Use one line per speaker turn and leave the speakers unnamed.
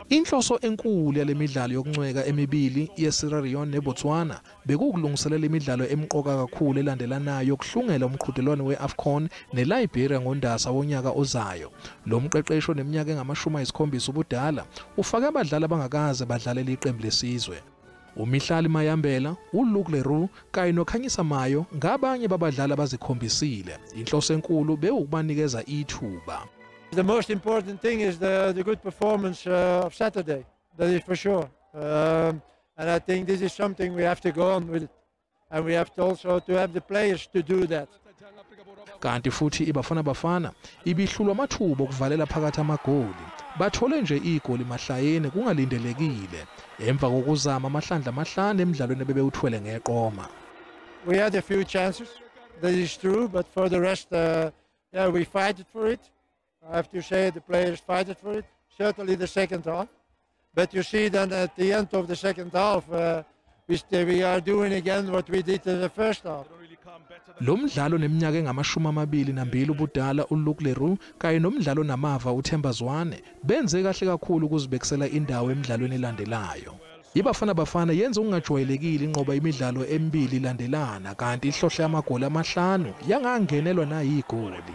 Inhloso enkulu yale midlalo yokuncweka emibili yeSierra Leone neBotswana bekuwukulungiselela imidlalo emqoka kakhulu elandelanayo yokuhlungela umqhudelwano we-AFCON neLiberia ngoNdasa wonyaka ozayo. Lo mqeqeshi oneminyaka engama-70 ubudala ufake abadlali abangakaze badlalele iqembu lesizwe. UMihlali Mayambela, uLuke Leroux kanye noKhanyisa Mayo ngabanye babadlali abazikhombisile. Inhloso enkulu bewukubanikeza ithuba.
The most important thing is the good performance of Saturday. That is for sure. And I think this is something we have to go on with. And we have to also to have the players to do that.
Kanti futhi iBafana Bafana ibihlulwa amathuba okuvalela phakathi amagoli. Bathole nje igoli mahlayeni kungalindelekile emva kokuzama amahlandla amahlanu emidlalweni ebebewuthwele ngeqoma.
We had a few chances, that is true, but for the rest, yeah, we fight for it. I have to say the players fight for it, certainly the second half. But you see then at the end of the second half, we are doing again what we did in the first half.
Lo mdlalo neminyaka engama-22 ubudala uLuke Leroux kanye nomdlalo namava uThemba Zwane benze kahle kakhulu ukuzibekisela indawo emidlalweni elandelayo. IBafana Bafana yenze okungajwayelekile, inqoba imidlalo emibili ilandelana, kanti ihlohle amagoli amahlanu yangangenelwa nayigoli.